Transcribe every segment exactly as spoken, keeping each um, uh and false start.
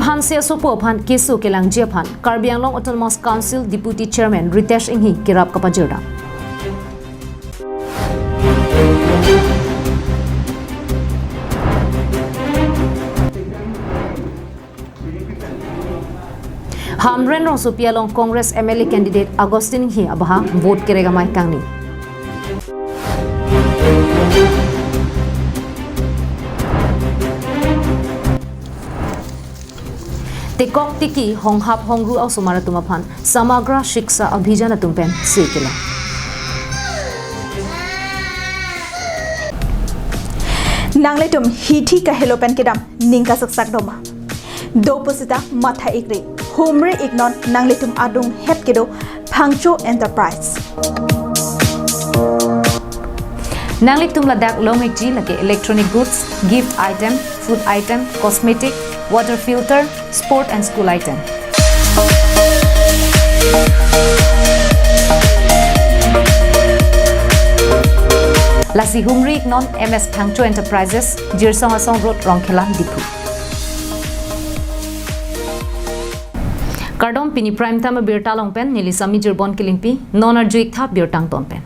Hanse asopo aphan keso kelangji aphan Karbi Anglong Autonomous Council Deputy Chairman Ritesh Enghi kerap kapajirdam. Hamren rongsopi along Congress M L A candidate Augustine Enghi abaha vote kerek amei kangni. Tekok tiki honghap hongru a-osomar atum aphan Samagra Shiksha Abhiyan atum pen se kelang. Nanglitum hithi kahelo pen kedam ning kasaksak doma. Do pusita matha ikri. Humri iknon nanglitum adung het kedo Phangcho Enterprise. Nanglitum ladak long ikji lake electronic goods, gift item, food item, cosmetic, water filter, sport and school item. Lasi humri iknon M S Phangcho Enterprises, Jirsong Asong Road, Rongkhelan, Diphu. Kardom, pini Prime Time abirta along pen neli Sami Jirbon Kilingpi, non arju ik tha birta angton pen.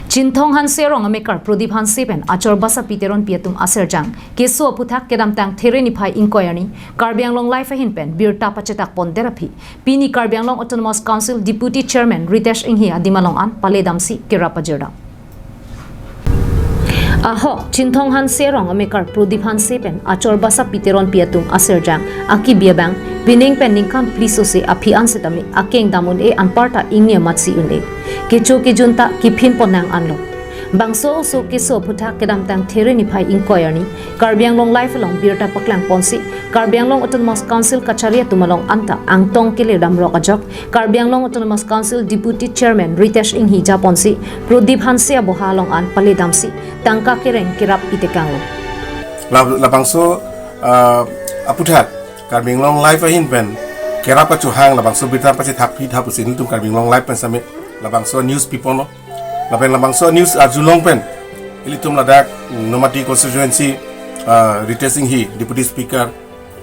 Chinthong Hanse arong amekar Prodip Hanse pen achor Basapi Teronpi atum aserjang keso aphuthak kedamtang There niphai ingkoi arni Karbi Anglong Live ahin pen birta pachetak pondet aphi pini Karbi Anglong Autonomous Council Deputy Chairman Ritesh Enghi adim along an pale damsi kerap pajirdam. Ahok, Chinthong Hanse arong amekar Prodip Hanse pen achor Basapi Teronpi atum aserjang akibi abang pining pen ningkan phli sose aphi an setame akeng dam un-e anparta ingni amatsi un-e. Kecho kejun ta kiphin pon nang anlo. Bangso oso keso aphuthak kedamtang There niphai ingkoi arni Karbi Anglong Live along birta paklang ponsi Karbi Anglong Autonomous Council kachari atum along anta angtong kele damrok ajok Karbi Anglong Autonomous Council Deputy Chairman Ritesh Enghi japonsi Prodip Hanse aboha along an pale damsi tangka kereng kerap itekanglo. La-, labangso, ah, aphuthak Karbi Anglong Live ahin pen kerap achuhang labangso birta pachethak phi tha pusi nelitum Karbi Anglong Live pen same labangso news piponlo. Lapen labangso news arjulong pen ilitum ladak Nomati constituency, ah, Ritesh Enghi, Deputy Speaker,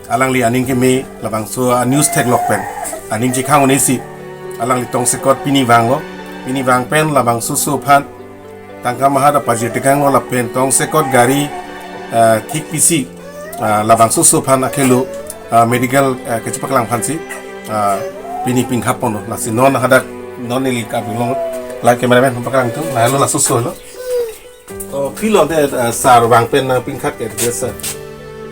alangli aning keme labangso a-news theklok pen aning chekhang un-esi alangli tongsekot pini vanglo. Pini vang pen labangso oso aphan tangka maha ta pajir tekanglo lapen tongsekot gari, ah, thik pisi, ah, labangso oso aphan akhelo, ah, medical, ah, kachepaklang aphansi, ah, pini pingkhap ponlo. Lasi non hadak non neli Karbi Anglong Live cameraman paklang tu, lahelo laso oso lo. Oh, pilo de, ah, sir vang pen nangpingkhap ke dia, sir.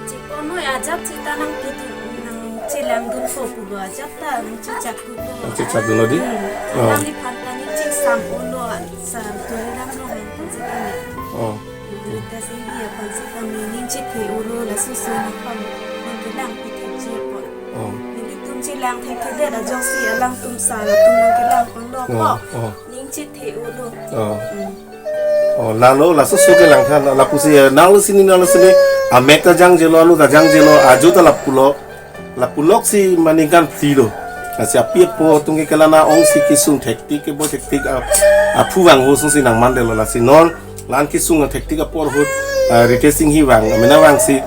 Chikon noi ajat sita nangpidun, nangchelangdunpo pulo ajat ta nangchechakdunlo. Nangchechakdunlo di? Hmm. Oh. Alangliphan ta ning chesam-olo, sir, turi damlo hang ta sita ne. Oh. Ritesh Enghi aphan sita ne ning chethe-olo, laso oso nangpam nangkelangpi thekji apot. Oh. Nelitum chelang thekthedet ajoksi alangtum sir atum nangkelang ponlo ko. Oh, oh. Ning chethe-olo. Oh. Hmm. Oh, lalo, laso oso kelang tha, lapusi, eh, nanglo sini, nanglo sini, amek ta jangjelo, alu ta jangjelo, ajo ta lapulo, lapuloksi maningkan phli lo. Lasi api apo atum ke kelana ongsi kesung thektik, keboi thektik, ah, aphu vangvo sungsi nangmandetlo, lasi non, la-an kesung thektik apor ahut, ah, Ritesh Enghi vang, amena vangsi,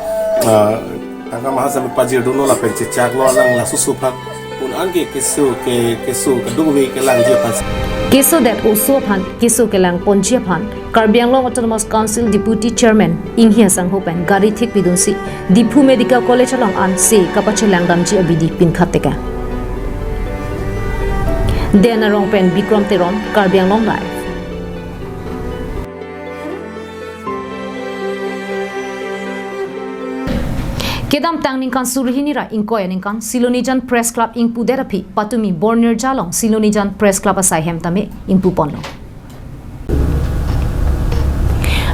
ah, tangka maha same pajirdunlo lapen chechaklo alang laso oso aphan. Pun anke keso ke, keso kadokave kelangji aphan. Kesodet oso aphan keso kelang ponji aphan Karbi Anglong Autonomous Council Deputy Chairman Enghi asangho pen gari thik pidunsi Diphu Medical College along an se kapachelang damji abidi pingkhap tekang. Den arong pen Bikram Teron, Karbi Anglong Live. Kedamtang ningkan suri hini ra ingkoi aningkan Silonijan Press Club ingpudet aphi patumi Bornirja along Silonijan Press Club asai hem tame ingpuponlo.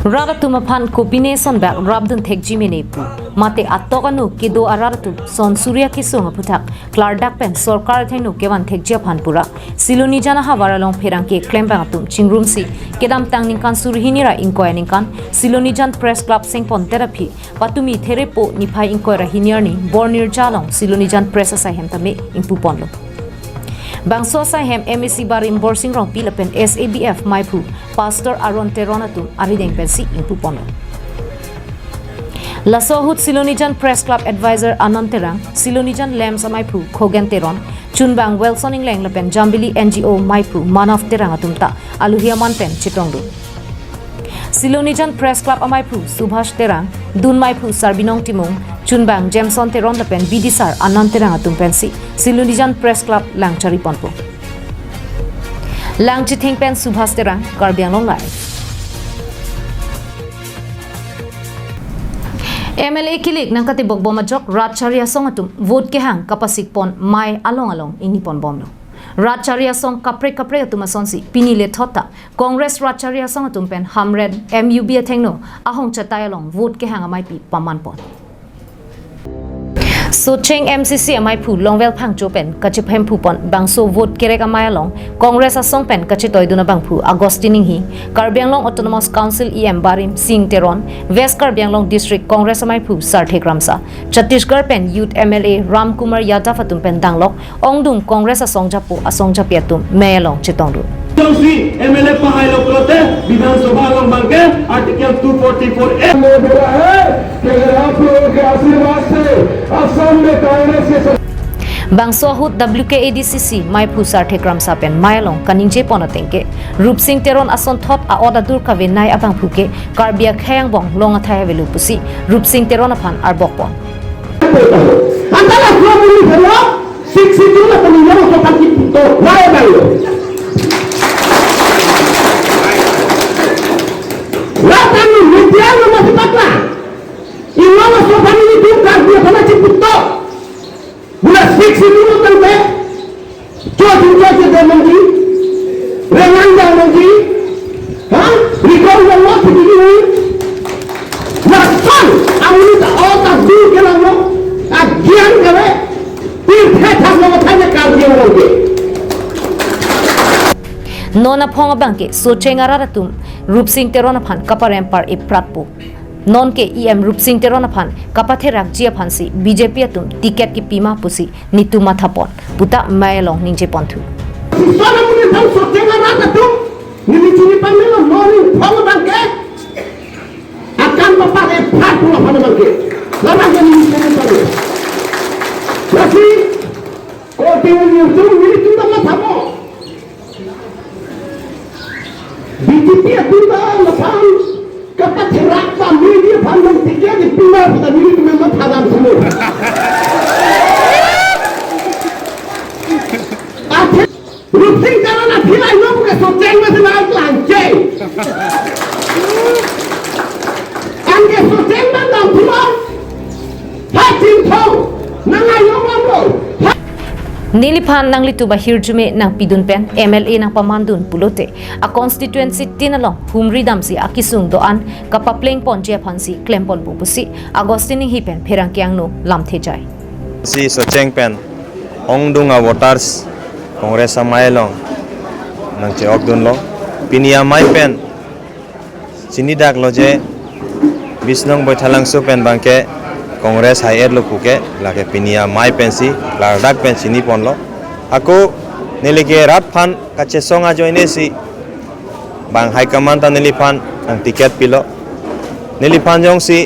Rat atum aphan kopine son bak rapdun thekji mene pu. Mate atok anu kedo arat atum son suri akesung aphuthak klardak pen sorkar athengno kevan thekji aphan pura Silonijan ahavar along pherangke klembang atum chingrumsi kedamtang ningkan suri hini ra ingkoi aningkan Silonijan Press Club sengpondet aphi patumi Therepo niphai ingkoi ra hini arni Bornirja along Silonijan Press asai hem tame ingpuponlo. Bangso asai hem M A C Barim Borsing Rongpi lapen S A B F maiphu Pastor Aaron Teron atum arideng pensi ingpuponlo. Laso ahut Silonijan Press Club Advisor Anand Terang, Silonijan LAMPS amaiphu Khogen Teron, Chunbang Wilson Engleng lapen Jambili N G O maiphu Manav Terang atum ta aluhi aman pen chetongdun. Silonijan Press Club amaiphu Subhash Terang, Dun maiphu Sarbinong Timung, Chunbang Jameson Teron lapen bidisar Anand Terang atum pensi Silonijan Press Club lang chariponpo. Langchithing pen Subhash Terang, Karbi Anglong Live. M L A kilik nangkatibokbom ajok rat chari asong atum vote kehang kapasik pon mei along along ingni ponbomlo. Rat chari asong kaprek kaprek atum asonsi pini lethot ta Congress rat chari asong atum pen Hamren M U B athengno ahong chatai along vote kehang ameipi paman pon. Socheng M C C amaiphu Longvel Phangcho pen kachephemphu pon bangso vote kerek amei along Congress asong pen kachetoidun abangphu Augustine Engleng, Karbi Anglong Autonomous Council E M Barim Sing Teron, West Karbi Anglong District Congress amaiphu Sarthe Kramsa, Chhattisgarh pen Youth M L A Ram Kumar Yadav atum pen danglok ongdung Congress asong japo asong japi atum mei along chetongdun. Jongsi M L A pahailo pulote Bidhan Sabha along abangke Article two forty-four A. मेरा है कि अगर आप लोगों के आशीर्वाद से असम में कांग्रेस के Bangso ahut W K A D C C maiphu Sarthe Kramsa pen mei along kaningje pon ateng ke Rupsing Teron asonthot a-ot adur kavenei abangphu ke Karbi akhei angbong long athai avelo pusi Rupsing Teron aphan arbok pon. Antara dua puluh dua, six itu lah peninjau kota Ciputo, why bang? Lapan media nama sepatlah. Iwa masuk kami itu kan dia kena Ciputo. Bula six itu tangte. Chua chua chua chua mangji, rengang dang mangji, ha? Rikong dang lo sidi ni. Lason, amonit a-ot adur kelang lo, agian kave, pirthe thak lo thanya kar dia lo ke. Non aphong abangke Socheng arat atum Rupsing Teron aphan kaparempar ipratpo. Nonke E M Rupsing Teron aphan kapatherakji aphansi B J P atum ticket kipima pusi netum mathapon puta mei along ningje ponthu. Sisona muni thang Socheng arat atum, nini chini pamelo noni phong abangke. Akan papak ephat pula pada abangke. Labang ke nini chini pamelo. Lasi, koti nini tum, nini tum tama thamo. B J P atum ta lapan kapatherak ta media aphan nang ticket kipima puta nini tum matha dam semua. Athe Rupsing Teron athilai lo ke Socheng ma thilai klangche. Anke Socheng ma dam thilo. Hai Chinthong, nang ayo mamlo. Neliphan nanglitum ahirjume nangpidun pen M L A nangpamandun pulote a-constituency tin along humri damsi akesung do-an kapapleng ponji aphansi klem ponpo pusi Augustine Engleng pen pherangke angno lamthe jai. Si Socheng pen ongdung a-voters Congress amei along nangche-okdunlo. Pini amei pen chinidak lo je Bisnong Boithalangso pen abangke Congress hai-et lo puke, lake pini amei pensi klardak pen chini ponlo. Ako neli ke rat aphan kachesong ajoine si bang high command ta neliphan nang ticket pilo. Neliphan jongsi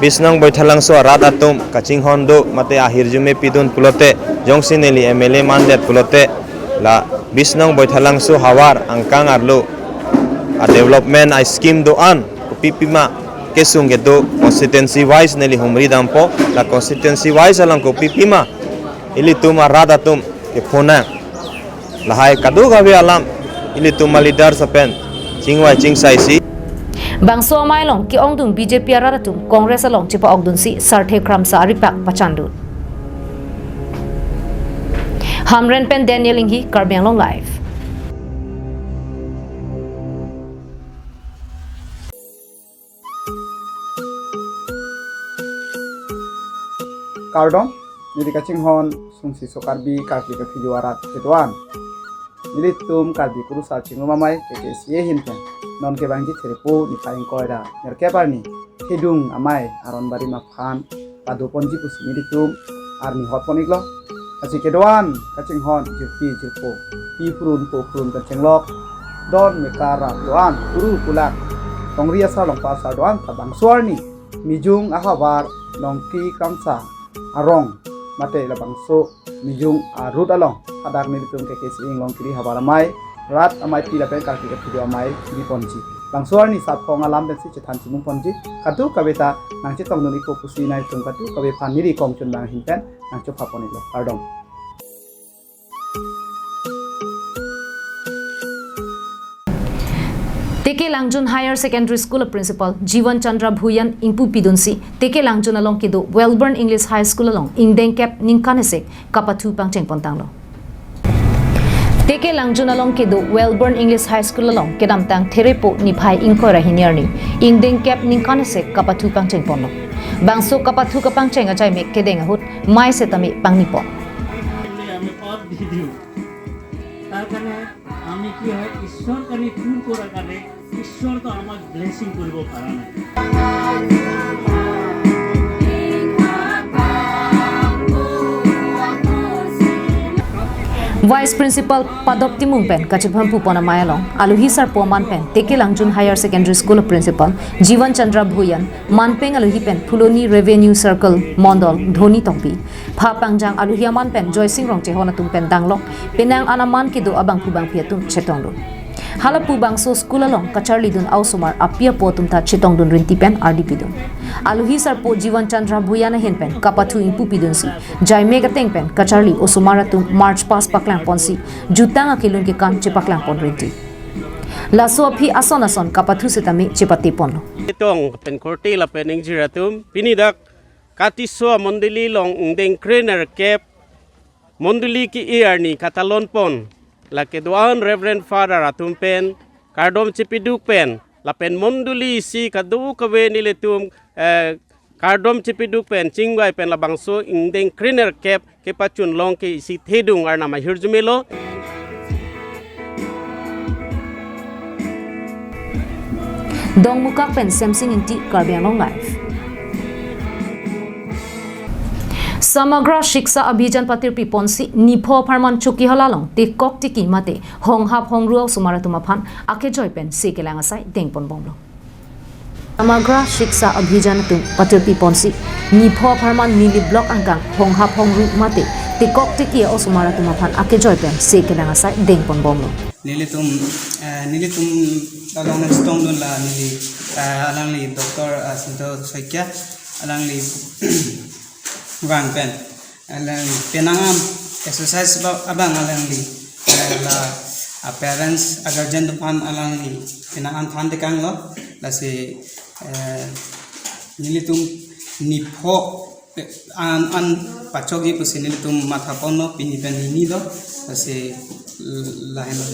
Bisnong Boithalangso arat atum kachinghon do mate ahirjume pidun pulote, jongsi neli M L A mandet pulote, la Bisnong Boithalangso havar angkang arlo a-development a-scheme do-an kopi pima kesung kedo constituency wise neli humri dampo, la constituency wise along kopi pima ilitum arat atum kephonang. Lahai kadokave alam ilitum a-leaders apen chingvai chingsaisi. Bangso amei along ke-ongdung B J P arat atum Congress along chepa-okdunsi Sarthe Kramsa aripak pachandun. Hamren pen Daniel Engleng, Karbi Anglong Live. Kardom, neli kachinghon sungsi so Karbi karkli kaphijo arat kedo-an. Nelitum Karbi kurusar chingrum amei K K C A ahin pen nonke bangji Thirpo niphai ingkoi ra nerkep arni Thedung amei aron barim aphan padoponji pusi nelitum arni hot pon-iklo. Lasi kedo-an kachinghon jirpi jirpo, pi phurun po phurun kachenglok, don mekar rat do-an, kuru kulak, tongri asar longpa asar do-an ta bangso arni Mijung ahavar Nongki Kamsa arong mate labangso Mijung a-route along hadak nelitum K K C Inglong Kiri Havar Amei, Rat Ameipi lapen Karki Kethe do Amei kiri ponji. Bangso arni sarpo alam pensi chethan chimung ponji. Kadokave ta nangchetongdun ikpo pusi nangtum kadokave aphan neli kongchun bang ahin pen nangchopha pon iklo. Kardom. T K Langjun Higher Secondary School Principal Jivan Chandra Bhuyan ingpu pidunsi T K Langjun along kedo Wellborn English High School along ingdeng kep ningkan isi kapathu pangcheng pontanglo. T K Langjun along kedo Wellborn English High School along kedamtang Therepo niphai ingkoi ra hini arni ingdeng kep ningkan isi kapathu pangcheng ponlo. Bangso kapathu kapangcheng ajai mek kedeng ahut mei setame pangni pon. আমি পাপ দি দিওঁ। তাৰ কাৰণে আমি কি হয়, ঈশ্বৰ কাৰণে ভুল কৰাৰ কাৰণে ঈশ্বৰ তো আমাক ব্লেচিং কৰিব পৰা নাই। Vice Principal Padop Timung pen kachephampu pon amei along alohi sarpo aman pen T K Langjun Higher Secondary School Principal Jivan Chandra Bhuyan, manpeng alohi pen Phuloni Revenue Circle Mondol Dhoni Tokbi, pha pangjang alohi aman pen Joysing Rongchehon atum pen danglok penang an aman kedo abangphu bangphi atum chetongdun. Halapu bangso school along kacharlidun a-osomar api apo atum ta chetongdun rinti pen ardi pidun. Alohi sarpo Jivan Chandra Bhuyan ahin pen kapathu ingpu pidunsi jai mek ateng pen kacharli osomar atum march past paklang ponsi jutang akelun kekan chepaklang pon rinti. Laso aphi ason ason kapathu setame chepate ponlo. Tong pen korte lapen ingjir atum, pini dak Katiso mondoli along ingdeng krenerkep mondoli ke-e arni katalon pon, lake do-an Reverend Father atum pen kardom chepiduk pen lapen mondoli isi kadokave nelitum, eh, kardom chepiduk pen chingvai pen labangso ingdeng krenerkep kepachun long ke isi thedung arnam ahirjume lo. Dongmukak pen Semsing Ingti, Karbi Anglong Live. Samagra Shiksha Abhijan patirpi ponsi nipho apharman Chokihola along tekok teki mate honghap hongru a-osomar atum aphan akejoi pen se kelang asai deng pon bomlo. Samagra Shiksha Abhijan atum patirpi ponsi nipho apharman Nilip Block angkang honghap hongru mate tekok teki a-osomar atum aphan akejoi pen se kelang asai deng pon bomlo. Nelitum, eh, nelitum along nangchetongdun la neli, eh, alangli Doctor, eh, Sinto Saikia, alangli vang pen, alangli penang an exercise ba-, abang alangli, eh, la, ah, parents, ah, guardian atum aphan alangli penang an than tekanglo, lasi, eh, nelitum nipho an, an pachokji pusi nelitum matha ponlo, pini pen hini do, lasi lahenlo.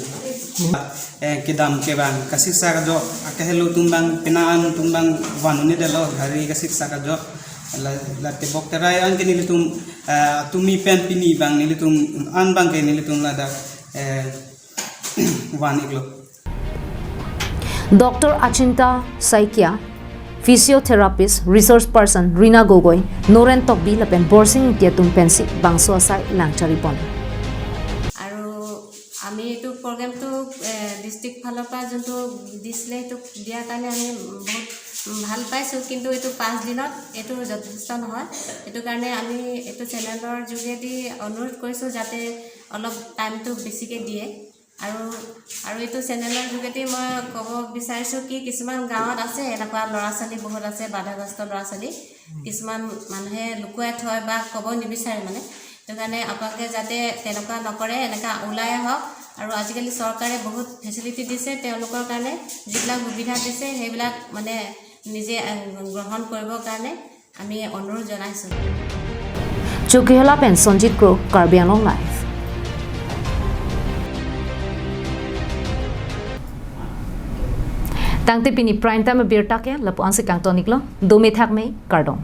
Eh, kedam ke bang kasiksak ajok, akehelo atum bang, penang an atum bang van un-edetlo, gari kasiksak ajok, la, la tebok terai an ke nelitum, eh, tumi pen pini bang nelitum an bang ke nelitum ladak, eh, van iklo. Doctor Achinta Saikia, physiotherapist, resource person Rina Gogoi, Noren Tokbi lapen Borsing Ingti atum pensi bangso asai langchari pon. আৰু আমি এইটো প্ৰগ্ৰেমটো, এ, ডিষ্ট্ৰিক্ট ফালৰ পৰা যোনটো দিছিলে, সেইটো দিয়াৰ কাৰণে আমি বহুত ভাল পাইছোঁ, কিন্তু এইটো পাঁচ দিনত এইটো যথেষ্ট নহয়। সেইটো কাৰণে আমি এইটো চেনেলৰ যোগেদি অনুৰোধ কৰিছোঁ যাতে অলপ টাইমটো বেছিকৈ দিয়ে। আৰু, আৰু এইটো চেনেলৰ যোগেদি মই ক'ব বিচাৰিছোঁ কি, কিছুমান গাঁৱত আছে এনেকুৱা ল'ৰা ছোৱালী বহুত আছে, বাধাগ্ৰস্ত ল'ৰা ছোৱালী, কিছুমান মানুহে লুকুৱাই থয় বা ক'ব নিবিচাৰে মানে। সেইটো কাৰণে আপোনালোকে যাতে তেনেকুৱা নকৰে, এনেকুৱা ওলাই আহক। আৰু আজিকালি চৰকাৰে বহুত ফেচিলিটি দিছে তেওঁলোকৰ কাৰণে, যিবিলাক সুবিধা দিছে সেইবিলাক মানে নিজে, আহ, গ্ৰহণ কৰিবৰ কাৰণে আমি অনুৰোধ জনাইছোঁ। Chokihola pen Sonjit Kro, Karbi Anglong Live. Tangte pini Prime Time abirta ke lapu-an si kangton iklo, dome thakme, kardom.